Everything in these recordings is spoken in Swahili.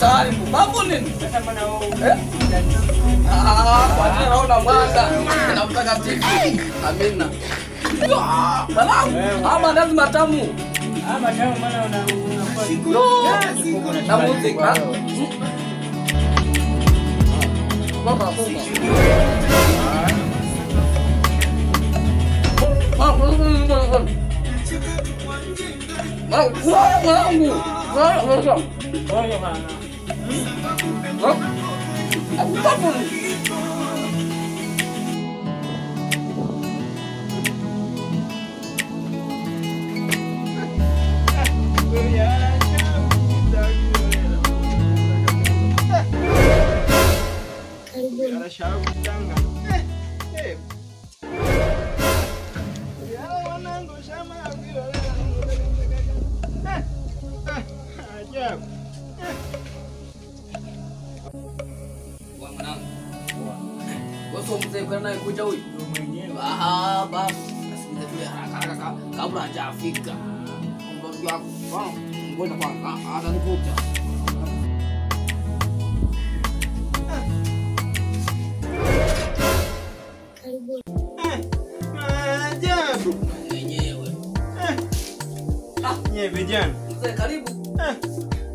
sahani pumbavu nini? Sasa mbona wewe? Ah, kwa jina naona Mwana na Mtakatifu. Amina. Mwanangu, ama ndazi matamu. Ama tamu maana unakuwa na muziki. Baba, Kuja huyu mwenyewe. Ah, basi asikize tu haraka haraka kabla hajafika. Ngoja ngoja kwanza ananikuta. Karibu. Maajabu mwenyewe. Ah, nyewe vijana. Mzee karibu.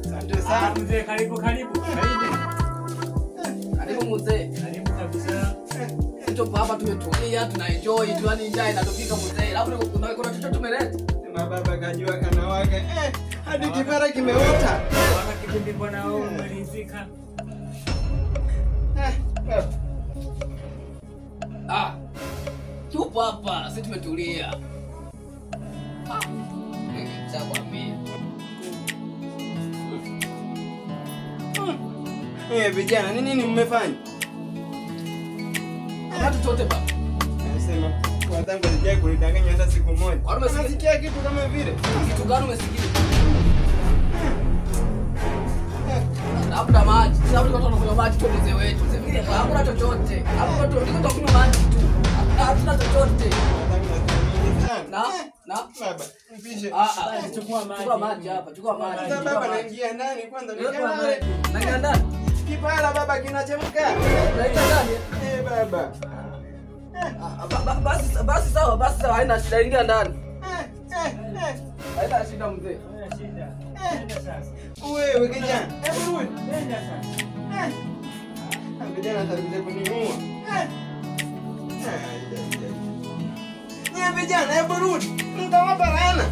Asante sana mzee, karibu karibu. Karibu. Karibu mzee. Karibu kabisa. Tupo hapa tumetulia, tuna enjoy, tu yani njaa inatufika mzee. Alafu kuna chochote tumeleta. Sema baba kajua kanawaka. Hadi kipara kimeota. Waka kipindi bwana wewe umeridhika. Baba. Ah. Tupo hapa, sisi tumetulia. Ah. Nitakwambia. Vijana, ni nini mmefanya? Watu chote baba. Nasema kwa tangu sijai kunidanganya hata siku moja. Unasikia kitu kama vile? Kitu gani umesikia? Labda maji. Sababu watu wanakunywa maji tu mzee wetu. Mzee hakuna chochote. Hapo watu wanakunywa maji tu. Hatuna chochote. Na na baba, mpishe. Ah, chukua maji. Chukua maji hapa, chukua maji. Sasa baba naingia ndani kwanza nikae. Naingia ndani. Kipara baba kinachemka. Naingia ndani. Baba. Basi sawa, basi sawa, haina shida, ingia ndani. Haina shida mzee. Haina shida. Nenda sasa. Wewe kijana, hebu rudi. Nenda sasa. Vijana atakuja kuniua. Nyie vijana, hebu rudi. Mtawapa laana.